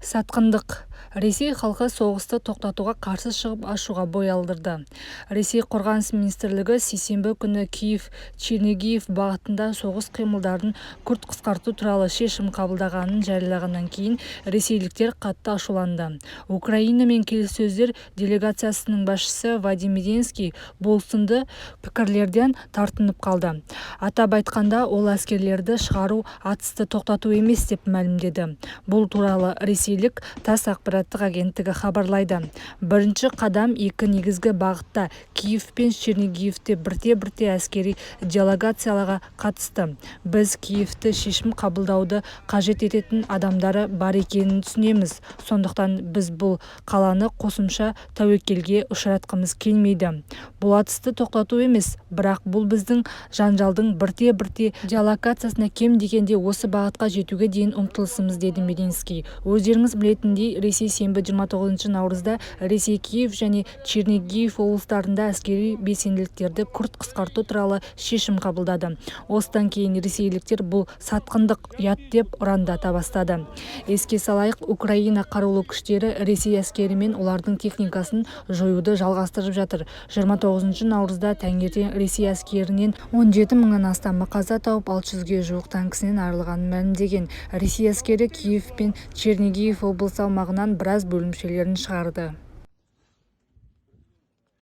Сатқындық. Ресей халқы соғысты тоқтатуға қарсы шығып, ашуға бой алдырды. Ресей Қорғаныс министрлігі сейсенбі күні Киев-Чернигиев бағытында соғыс қимылдарын күрт қысқарту туралы шешім қабылдағанын жариялағаннан кейін ресейліктер қатты ашуланды. Украинамен келіссөздер делегациясының басшысы Вадим Мединский бұл сынды пікірлерден тартынып қалды. Атап айтқанда, ол әскерлерді шығару атысты тоқтату емес деп мәлімдеді. Бұл туралы ресейлік ТАСС ақпараттық агенттігі хабарлайды. Бірінші қадам екі негізгі бағытта, Киев пен Чернигиевте бірте-бірте әскери делокациялауға қатысты. Біз Киевте шешім қабылдауды қажет ететін адамдары бар екенін түсінеміз, сондықтан біз бұл қаланы қосымша тәуекелге ұшыратқымыз келмейді. Бұл атысты тоқтату емес, бірақ бұл біздің жанжалдың бірте-бірте деэскалациясына, кем дегенде осы бағытқа жетуге дейін ұмтылысымыз, деді Мединский. Өздеріңіз білетіндей, Ресей сенбі, 29 наурызда Ресей Киев және Чернигиев облыстарында әскери белсенділіктерді күрт қысқарту туралы шешім қабылдады. Осыдан кейін ресейліктер бұл сатқындық, ұят деп ұрандата бастады. Еске салайық, Украина қарулы күштері Ресей әскері мен олардың техникасын жоюды жалғастырып жатыр. 29 наурызда таңертең Ресей әскерінен 17 мыңнан астамы қаза тауып, 600-ге жуық танкісінен айырылғанын мәлімдеген. Ресей әскері Киев пен Чернигиев облысы аумағынан біраз бөлімшелерін шығарды.